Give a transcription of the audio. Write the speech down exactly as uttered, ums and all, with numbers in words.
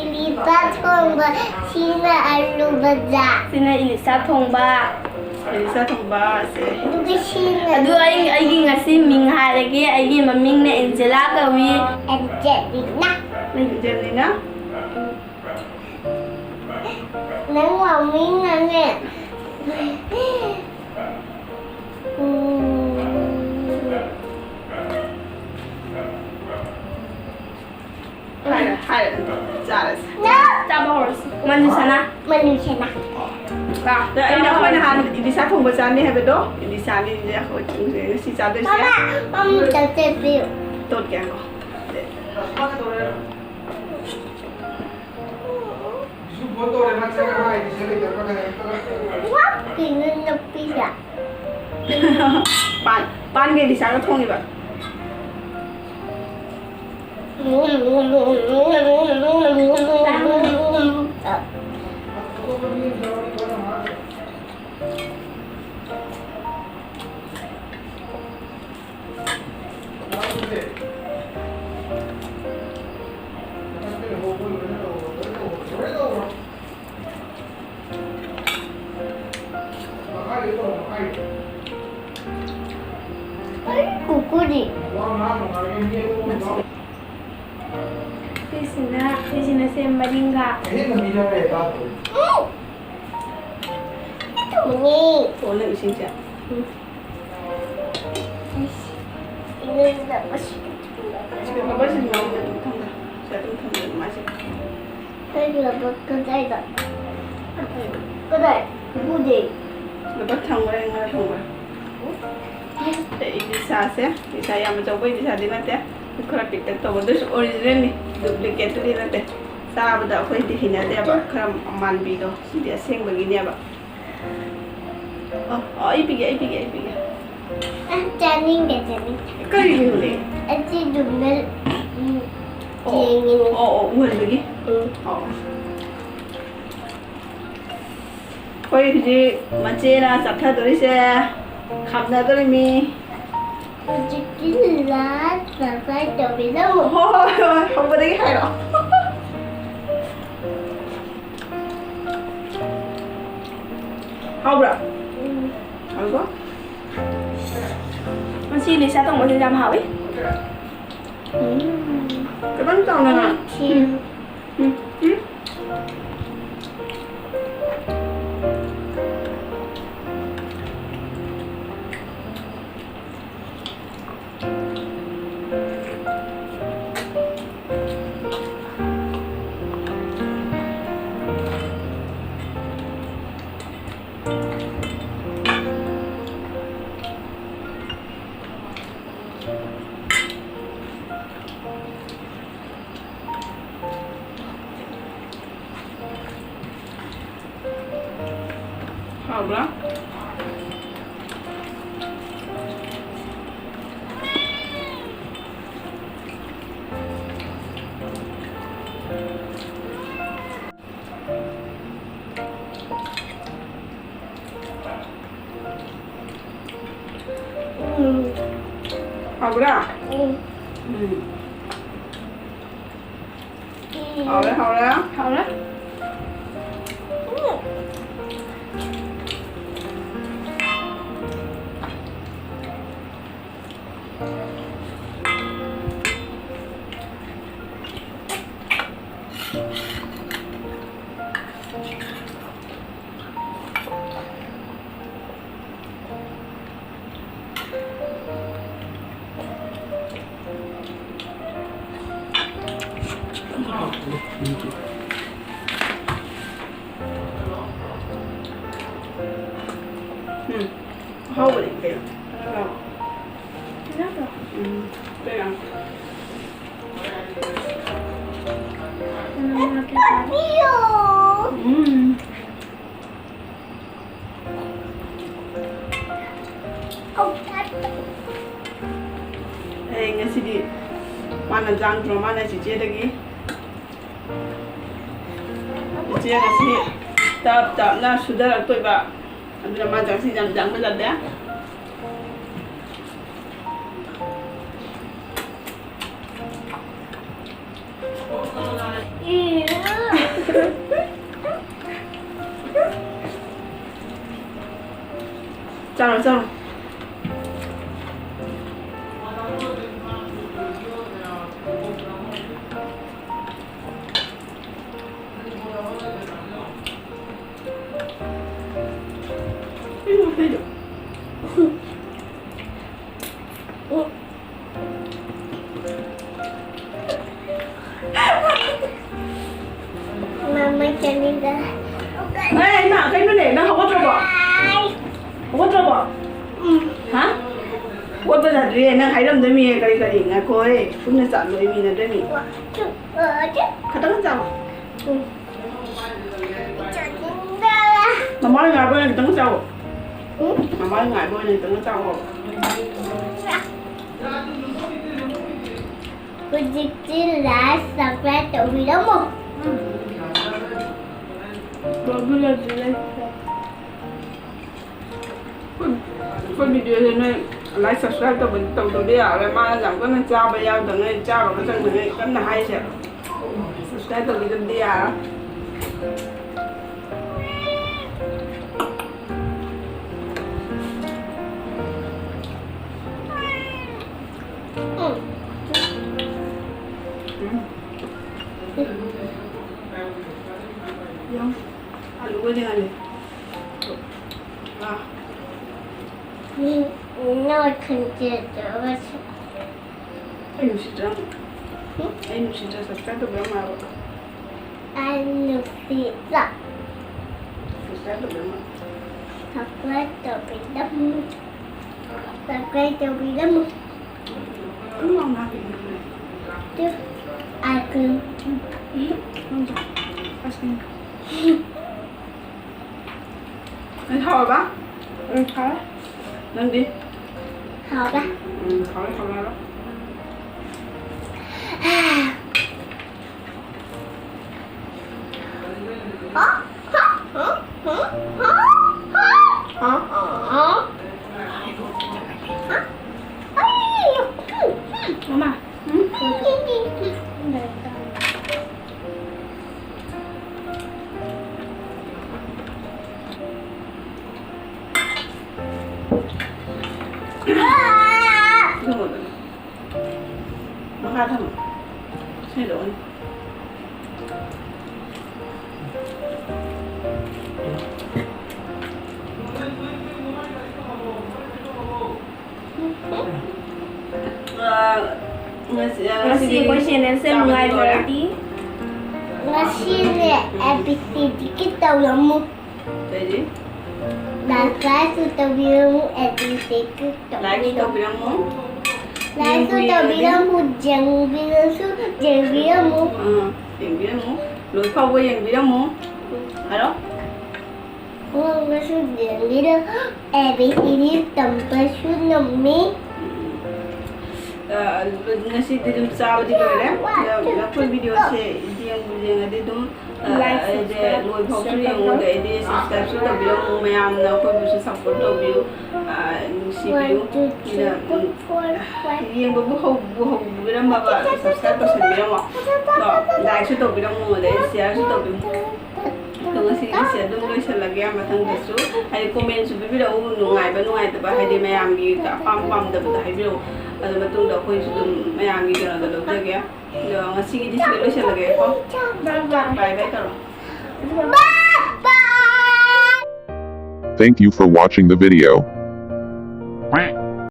ꯏꯂꯤꯁꯥ ꯊꯣꯡꯕ, ꯁꯤꯅ ꯑꯂꯨ ꯚꯖꯥ꯫ ꯁꯤꯅ ꯏꯂꯤꯁꯥ ꯊꯣꯡꯕ꯫ ꯏꯂꯤꯁꯥ ꯊꯣꯡꯕ ꯁꯦ꯫ ꯑꯗꯨꯒ ꯁꯤꯅ ꯑꯗꯨ ꯑꯩ, ꯑꯩꯒꯤ ꯉꯁꯤ ꯃꯤꯡ ꯍꯥꯏꯔꯒꯦ꯫ ꯑꯩꯒꯤ ꯃꯃꯤꯡꯅ ꯑꯦꯟꯖꯦꯂꯥ ꯀꯧꯏ꯫ ꯑꯦꯟꯖꯦꯂꯤꯅꯥ꯫ ꯑꯦꯟꯖꯦꯂꯤꯅꯥ? ꯅꯪ ꯃꯃꯤꯡꯅꯅꯦ꯫ ꯎꯝ꯫ ꯍꯥꯏꯔꯦ, ꯍꯥꯏꯔꯦ꯫ ꯆꯥꯔꯁꯤ꯫ ꯅꯪ ꯆꯥꯕ ꯍꯧꯔꯁꯤ꯫ ꯃꯟꯖꯨꯁꯅꯥ꯫ ꯃꯟꯖꯨꯁꯅꯥ꯫ ꯂꯥꯛ꯫ ꯑꯗ ꯑꯩꯅ, ꯑꯩꯈꯣꯏ ꯅꯍꯥꯟ ꯏꯂꯤꯁꯥ ꯊꯣꯡꯕ ꯆꯥꯅꯤ ꯍꯥꯏꯕꯗꯣ, ꯏꯂꯤꯁꯥꯅꯤꯁꯦ ꯑꯩꯈꯣꯏ ꯉꯁꯤ ꯆꯥꯗꯣꯏꯁꯦ꯫ ꯃꯃꯥ, ꯃꯃꯥ, ꯆꯠꯆꯕꯤꯌꯨ꯫ ꯇꯣꯠꯀꯦ ꯉꯥꯏꯈꯣ꯫ ꯕꯤꯁꯨ ꯐꯣꯟ ꯇꯧꯔꯦ, ꯃꯥ ꯆꯠꯈ꯭ꯔꯕ ꯍꯥꯏꯗꯤ ꯁꯤꯗ ꯂꯩꯇꯕ꯭ꯔꯥ ꯀꯩꯅꯣ ꯇꯧꯔꯦ꯫ ꯋꯥ, ꯀꯩꯅꯣ ꯅꯨꯄꯤꯁꯦ? ꯄꯥꯟ, ꯄꯥꯟꯒ ꯏꯂꯤꯁꯥꯒ ꯊꯣꯡꯉꯤꯕ꯫ ꯑꯩ ꯀꯨꯀꯨꯗꯤ꯫ ꯁꯤꯁꯤꯅ, ꯁꯤꯁꯤꯅ ꯁꯦꯝꯕ ꯔꯤꯡꯒꯥ꯫ ꯎꯝ! ꯊꯣꯡꯉꯦ꯫ ꯊꯣꯡꯉꯦ ꯏꯁꯤꯡꯁꯦ꯫ ꯎꯝ꯫ ꯁꯤꯗ ꯂꯕꯛꯁꯤ ꯉꯥꯏꯗ ꯑꯗꯨꯝ ꯊꯝꯗ꯫ ꯁꯤꯗ ꯑꯗꯨꯝ ꯊꯝꯗ ꯑꯗꯨꯃꯥꯏꯅ ꯁꯦ꯫ ꯀꯩ ꯂꯕꯛ ꯀꯗꯥꯏꯗ? ꯀꯗꯥꯏ? ꯎꯗꯦ꯫ ꯂꯕꯛ ꯊꯝꯈ꯭ꯔꯦ, ꯉꯥ ꯊꯝꯈ꯭ꯔꯦ꯫ ꯑꯦ, ꯏꯂꯤꯁꯥꯁꯦ, ꯏꯂꯤꯁꯥ ꯌꯥꯝ ꯑꯆꯧꯕ ꯏꯂꯤꯁꯥꯗꯤ ꯅꯠꯇꯦ꯫ ꯈꯔ ꯄꯤꯛꯇꯛ ꯇꯧꯕ, ꯑꯗꯨꯁꯨ ꯑꯣꯔꯤꯖꯤꯅꯦꯜꯅꯤ, ꯗꯨꯄ꯭ꯂꯤꯀꯦꯠꯇꯨꯗꯤ ꯅꯠꯇꯦ꯫ ꯆꯥꯕꯗ ꯑꯩꯈꯣꯏꯗꯤ ꯍꯩꯅꯗꯦꯕ, ꯈꯔ ꯃꯥꯟꯕꯤꯗꯣ, ꯁꯤꯗꯤ ꯑꯁꯦꯡꯕꯒꯤꯅꯦꯕ꯫ ꯑꯣ, ꯑꯣ, ꯑꯩ ꯄꯤꯒꯦ, ꯑꯩ ꯄꯤꯒꯦ, ꯑꯩ ꯄꯤꯒꯦ꯫ ꯑ, ꯆꯥꯅꯤꯡꯗꯦ, ꯆꯥꯅꯤꯡꯗꯦ꯫ ꯀꯔꯤꯒꯤꯅꯣꯅꯦ? ꯑꯩꯗꯤ ꯑꯗꯨꯝꯅ, ꯎꯝ, ꯑꯣ, ꯌꯦꯡꯉꯤꯅꯦ꯫ ꯑꯣ, ꯑꯣ, ꯎꯍꯟꯕꯒꯤ? ꯎꯝ꯫ ꯑꯣ꯫ ꯑꯩꯈꯣꯏ ꯍꯧꯖꯤꯛ ꯃꯆꯦꯅ ꯆꯠꯊꯗꯣꯔꯤꯁꯦ ꯈꯥꯝꯅꯗꯣꯔꯤꯃꯤ꯫ ꯍꯧꯖꯤꯛꯀꯤ ꯂꯥꯁ ꯁꯕꯁꯀ꯭ꯔꯥꯏꯕ ꯇꯧꯕꯤꯔꯝꯃꯣ꯫ ꯍꯣꯏ, ꯍꯣꯏ, ꯍꯣꯏ, ꯍꯧꯕꯗꯒꯤ ꯍꯥꯏꯔꯛꯑꯣ꯫ ꯍꯥꯎꯕ꯭ꯔꯥ? ꯎꯝ꯫ ꯍꯥꯎꯕ꯭ꯔꯥ? ꯉꯁꯤ ꯂꯤꯁꯥ ꯊꯣꯡꯕꯁꯦ ꯌꯥꯝ ꯍꯥꯎꯋꯤ꯫ ꯎꯝ꯫ ꯈꯤꯇꯪ ꯆꯥꯎꯅ ꯅꯪ꯫ ꯎꯝ꯫ ꯎꯝ꯫ ꯎꯝ꯫ ꯍꯥꯎꯕ꯭ꯔꯥ? ꯎꯝ꯫ ꯍꯥꯎꯕ꯭ꯔꯥ? ꯎꯝ꯫ ꯎꯝ꯫ ꯎꯝ꯫ ꯍꯥꯎꯔꯦ, ꯍꯥꯎꯔꯦ꯫ ꯍꯥꯎꯔꯦ꯫ ꯎꯝ꯫ ꯎꯝ꯫ ꯑꯍꯥꯎꯕꯅꯦ ꯀꯩꯅꯣ꯫ ꯎꯝ꯫ ꯀꯩꯅꯣ? ꯎꯝ꯫ ꯑꯩ ꯉꯁꯤꯗꯤ ꯃꯥꯅ ꯂꯥꯡꯗ꯭ꯔꯣ, ꯃꯥꯅ ꯆꯤꯆꯦꯗꯒꯤ꯫ ꯆꯤꯆꯦ ꯉꯁꯤ ꯇꯞ ꯇꯞꯅ ꯁꯨꯊꯔꯛꯇꯣꯏꯕ, ꯑꯗꯨꯅ ꯃꯥ ꯉꯁꯤ ꯌꯥꯝ ꯂꯥꯡꯕ ꯌꯥꯗꯦ꯫ ꯆꯥꯔꯣ, ꯆꯥꯔꯣ꯫ Mama, can you go? ꯑꯦ, ꯏꯃꯥ, ꯀꯩꯅꯣꯅꯦ? ꯅꯪ ꯍꯧꯒꯠꯇ꯭ꯔꯕꯣ? ꯍꯧꯒꯠꯇ꯭ꯔꯕꯣ? ꯎꯝ꯫ ꯍꯥ? ꯍꯧꯒꯠꯄ ꯌꯥꯗ꯭ꯔꯤꯌꯦ꯫ ꯅꯪ ꯍꯥꯏꯔꯝꯗꯣꯏꯃꯤ ꯀꯔꯤ ꯀꯔꯤ? ꯉꯥꯏꯈꯣ, ꯑꯦ, ꯄꯨꯟꯅ ꯆꯥ ꯂꯣꯏꯃꯤꯟꯅꯗꯣꯏꯃꯤ꯫ ꯎꯝ꯫ ꯈꯇꯪ ꯆꯥꯎ꯫ ꯎꯝ꯫ ꯃꯃꯥ ꯉꯥꯏꯕ ꯑꯣꯏꯅ ꯈꯤꯇꯪ ꯆꯥꯎ꯫ ꯎꯝ꯫ ꯃꯃꯥ ꯉꯥꯏꯕ ꯑꯣꯏꯅ ꯈꯤꯇꯪ ꯆꯥꯎ꯫ ꯍꯧꯖꯤꯛꯇꯤ like, subscribe ꯇꯧꯕꯤꯔꯝꯃꯣ꯫ ꯎꯝ꯫ ꯂꯣꯏꯕꯨ ꯂꯣꯏꯗ꯭ꯔꯤꯗ꯫ ꯑꯩꯈꯣꯏ, ꯑꯩꯈꯣꯏ video ꯁꯦ ꯅꯣꯏ like, subscribe ꯇꯧꯕ, ꯇꯧꯗꯕꯗꯤ ꯌꯥꯔꯔꯣꯏ꯫ ꯃꯥꯅ ꯌꯥꯝ ꯀꯟꯅ ꯆꯥꯕ ꯌꯥꯎꯗꯉꯩ, ꯆꯥꯕ ꯈꯛꯇꯪꯗꯉꯩ ꯀꯟꯅ ꯍꯥꯏꯁꯦ꯫ Subscribe ꯇꯧꯕꯤꯗꯕꯗꯤ ꯌꯥꯔꯔꯣꯏ꯫ ꯎꯝ꯫ ꯌꯦꯡꯉꯨ꯫ ꯑꯂꯨꯒꯗꯤ ꯉꯥꯜꯂꯤ꯫ ꯑꯥ꯫ ꯃꯤ ꯅꯣꯏ ꯈꯟꯖꯦꯗꯕꯁꯨ꯫ ꯑꯩ ꯅꯨꯡꯁꯤꯗ꯭ꯔꯥ? ꯎꯝ? ꯑꯩ ꯅꯨꯡꯁꯤꯗ꯭ꯔꯥ? Subscribe ꯇꯧꯕꯤꯔꯝꯃꯣ ꯍꯥꯏꯕ꯫ ꯑꯩ ꯅꯨꯡꯁꯤꯗ꯭ꯔꯥ? Subscribe ꯇꯧꯕꯤꯔꯝꯃꯣ꯫ Subscribe ꯇꯧꯕꯤꯔꯝꯃꯨ꯫ Subscribe ꯇꯧꯕꯤꯔꯝꯃꯨ꯫ ꯎꯝ, ꯎꯝ, ꯎꯝ꯫ ꯇꯨ, ice cream꯫ ꯎꯝ, ꯎꯝ, ꯎꯝ꯫ Ice cream꯫ ꯎꯝ, ꯍꯥꯎꯔꯕ? ꯎꯝ, ꯍꯥꯎꯔꯦ꯫ ꯅꯪꯗꯤ? ꯍꯥꯎꯔꯦ꯫ ꯎꯝ, ꯍꯥꯎꯔꯦ, ꯍꯥꯎꯔꯦ, ꯍꯥꯎꯔꯦ꯫ ꯍꯥ? ꯍꯥ? ꯍꯥ? ꯍꯥ? ꯍꯥ? ꯍꯥ? ꯍꯥ? ꯍꯥ? ꯍꯥ? ꯍꯥ? ꯍꯥ? ꯃꯃꯥ꯫ ꯎꯝ? ꯊꯝꯃꯣ꯫ ꯁꯤꯗ ꯑꯣꯏꯅ꯫ ꯑ, ꯉꯁꯤ, ꯑ, ꯉꯁꯤ ꯉꯁꯤꯗꯤ ꯑꯩꯈꯣꯏ ꯆꯦꯅꯦꯜꯁꯦ ꯆꯥꯕꯗꯤ ꯂꯣꯏꯔꯦ꯫ ꯅꯨꯡꯉꯥꯏꯖꯔꯗꯤ꯫ ꯉꯁꯤꯅꯦ ꯑꯦ ꯕꯤ ꯁꯤ ꯗꯤꯒꯤ ꯇꯧꯔꯝꯃꯨ꯫ ꯀꯩꯗꯤ? ꯂꯥꯏꯛꯁꯨ ꯇꯧꯕꯤꯔꯝꯃꯨ, ꯑꯦ ꯕꯤ ꯁꯤꯒꯤ ꯂꯥꯏꯛꯁꯨ ꯇꯧꯕꯤꯔꯝꯃꯨ꯫ ꯂꯥꯏꯛꯁꯨ ꯌꯦꯡꯕꯤꯔꯗꯤ? ꯇꯧꯕꯤꯔꯝꯃꯨ, ꯌꯦꯡꯕꯤꯔꯁꯨ ꯌꯦꯡꯕꯤꯔꯝꯃꯨ꯫ ꯑꯥ, ꯌꯦꯡꯕꯤꯔꯝꯃꯨ꯫ ꯂꯣꯏ ꯐꯥꯎꯕ ꯌꯦꯡꯕꯤꯔꯝꯃꯨ꯫ ꯍꯥꯏꯔꯣ꯫ ꯈꯣꯡꯅꯁꯨ ꯌꯦꯡꯕꯤꯔꯝꯃꯨ, ꯑꯦ ꯕꯤ ꯁꯤꯗꯤ ꯇꯝꯕꯁꯨ ꯉꯝꯃꯤ꯫ ꯑ, ꯉꯁꯤꯗꯤ ꯑꯗꯨꯝ ꯆꯥꯕꯗꯤ ꯂꯣꯏꯔꯦ꯫ ꯑꯗꯣ ꯑꯩꯈꯣꯏ ꯚꯤꯗꯤꯑꯣꯁꯦ ꯌꯦꯡꯕꯨ ꯌꯦꯡꯉꯗꯤ ꯑꯗꯨꯝ, ꯑ, ꯂꯥꯏꯛ, ꯑꯩꯁꯦ ꯁꯕꯁꯀ꯭ꯔꯥꯏꯕ, ꯂꯣꯏ ꯐꯥꯎꯁꯨ ꯁꯤꯌꯔ ꯌꯦꯡꯉꯨ, ꯇꯧꯕꯤꯔꯣ꯫ ꯑꯗꯩꯗꯤ ꯁꯕꯁꯀ꯭ꯔꯥꯏꯕꯁꯨ ꯇꯧꯕꯤꯔꯝꯃꯨ, ꯃꯌꯥꯝꯅ ꯑꯩꯈꯣꯏꯕꯨꯁꯨ ꯁꯞꯄꯣꯔꯠ ꯇꯧꯕꯤꯌꯨ, ꯑ, ꯅꯨꯡꯁꯤꯕꯤꯌꯨ꯫ ꯋꯥꯟ, ꯇꯨ, ꯊ꯭ꯔꯤ, ꯑꯗꯨꯅ, ꯎꯝ, ꯐꯣꯔ, ꯐꯥꯏꯚ꯫ ꯌꯦꯡꯕꯕꯨ ꯍꯧꯕꯨ ꯍꯧꯕꯤꯔꯝꯃꯕ ꯁꯕꯁꯀ꯭ꯔꯥꯏꯕ ꯇꯧꯁꯟꯕꯤꯔꯝꯃꯣ꯫ ꯀꯣ, ꯂꯥꯏꯛꯁꯨ ꯇꯧꯕꯤꯔꯝꯃꯣ, ꯑꯗꯩ ꯁꯤꯌꯔꯁꯨ ꯇꯧꯕꯤꯔꯝꯃꯣ꯫ ꯑꯗꯣ ꯉꯁꯤꯒꯤꯁꯦ ꯑꯗꯨꯝ ꯂꯣꯏꯁꯤꯜꯂꯒꯦ꯫ ꯃꯊꯪꯗꯁꯨ ꯍꯥꯏꯗꯤ ꯀꯣꯃꯦꯟꯁꯨ ꯄꯤꯕꯤꯔꯛꯎ, ꯅꯨꯡꯉꯥꯏꯕ ꯅꯨꯡꯉꯥꯏꯇꯕ, ꯍꯥꯏꯗꯤ ꯃꯌꯥꯝꯒꯤ ꯑꯄꯥꯝ ꯄꯥꯝꯗꯕꯗꯣ ꯍꯥꯏꯕꯤꯔꯛꯎ꯫ ꯑꯗꯨ ꯃꯇꯨꯡꯗ ꯑꯩꯈꯣꯏꯁꯨ ꯑꯗꯨꯝ ꯃꯌꯥꯝꯒꯤ ꯀꯩꯅꯣꯗꯣ ꯂꯧꯖꯒꯦ꯫ ꯑꯗꯣ ꯉꯁꯤꯒꯤꯗꯤ ꯁꯤꯗ ꯂꯣꯏꯁꯤꯜꯂꯒꯦꯀꯣ꯫ ꯕꯥꯏ ꯕꯥꯏ꯫ ꯕꯥꯏ ꯕꯥꯏ ꯇꯧꯔꯣ꯫ ꯕꯥꯏ ꯕꯥꯏ꯫ Thank you for watching the video.